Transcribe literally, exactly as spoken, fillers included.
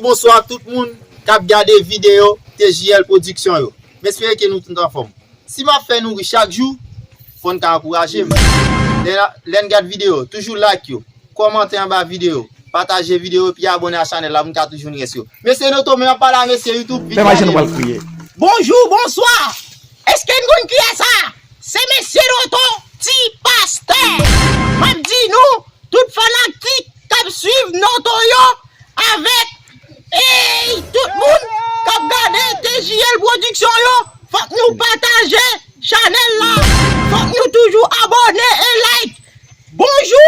Bonswa tout moun k ap gade videyo T J L Production yo. M espere ke nou tout anfòm. Si m ap fè nou ri chak jou, fò n ka ankouraje m. Lè, lè n gad videyo, toujou like yo, kòmante anba videyo, pataje videyo epi abòne a chanèl la pou n ka toujou jwenn rès yo. Mesye Noto, men m ap pale a mesye YouTube. Fè mache nou pral kriye. Bonjou, bonswa. Èske n konn kiyès sa? Se mesye Noto, ti pastè. M ap di nou, tout fanatik k ap swiv Noto yo avèk, ey, tout moun k ap gade T J L Production yo, fòk nou pataje chanèl la. Fòk nou toujou abòne e like. Bonjou.